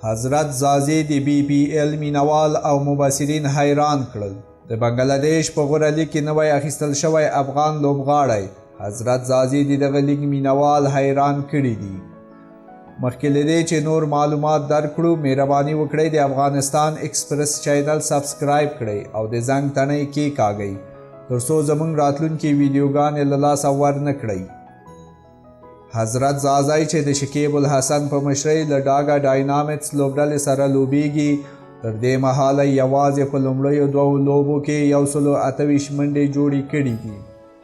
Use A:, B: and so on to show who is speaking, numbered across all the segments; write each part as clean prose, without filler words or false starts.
A: حضرت ځاځي د بي پي ایل مینوال او مبصرین حیران کړل. د بنګله دیش په غوره لیګ کې نوی اخیستل شوی افغان لوبغاړی حضرت ځاځي د دغه لیګ مینوال حیران کړي دي. مخکې له دې چې نور معلومات درکړو، مهرباني وکړئ د افغانستان ایکسپریس چینل سبسکرایب کړئ او د زنګ تڼۍ کېکاږئ، تر څو زموږ راتلونکې ویډیوګانې له لاسه ورنه کړئ. حضرت ځاځی چې د شکیب الحسن په مشرۍ له ډاګا ډاینامیکس لوبډلې سره لوبیږي، تر دې مهاله یوازې په لومړیو دوو لوبو کې 128 منډې جوړې کړې دي.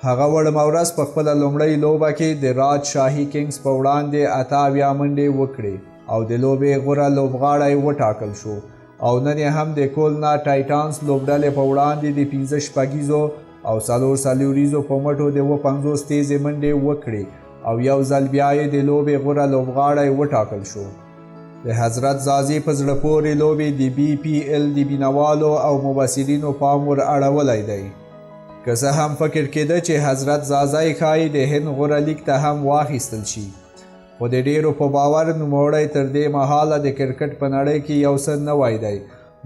A: هغه وړمه ورځ په خپله لومړۍ لوبه کې د راج شاهي کینګز په وړاندې 78 منډې وکړې او د لوبې غوره لوبغاړی وټاکل شو، او نن یې هم د کولنا ټایټانس لوبډلې په وړاندې د 5 شپږیزو او 4 څلوریزو په مټو د 57 تیزې منډې وکړې او یو ځل بیا یې د لوبې غوره لوبغاړی وټاکل شو. د حضرت ځاځي په زړه پورې لوبې د بي پي ایل د مینوالو او مبصرینو پام ور اړولی دی. که څه هم فکر کېده چې حضرت ځاځی ښایي د هند غوره لیګ ته هم واخیستل شي، خو د ډېرو په باور نوموړی تر دې مهاله د کرکټ په نړۍ کې یو څه نوی دی،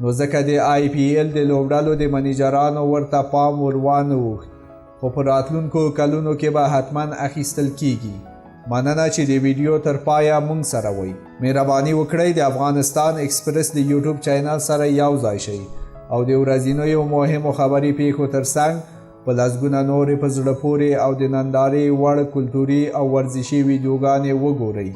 A: نو ځکه د آی پي ایل د لوبډلو د منیجرانو ورته پام ور وانه وښت، خو په راتلونکو کلونو کې به حتما اخیستل کیږي. مننه چې د ویډیو تر پایه مونږ سره وئ. مهرباني وکړئ د افغانستان ایکسپریس د یوټیوب چینل سره یو ځای شئ او د ورځینیو مهمو خبري پیښو ترڅنګ په لسګونه نورې په زړه پورې او د نندارې وړ کلتوري او ورزشي ویډیوګانې وګورئ.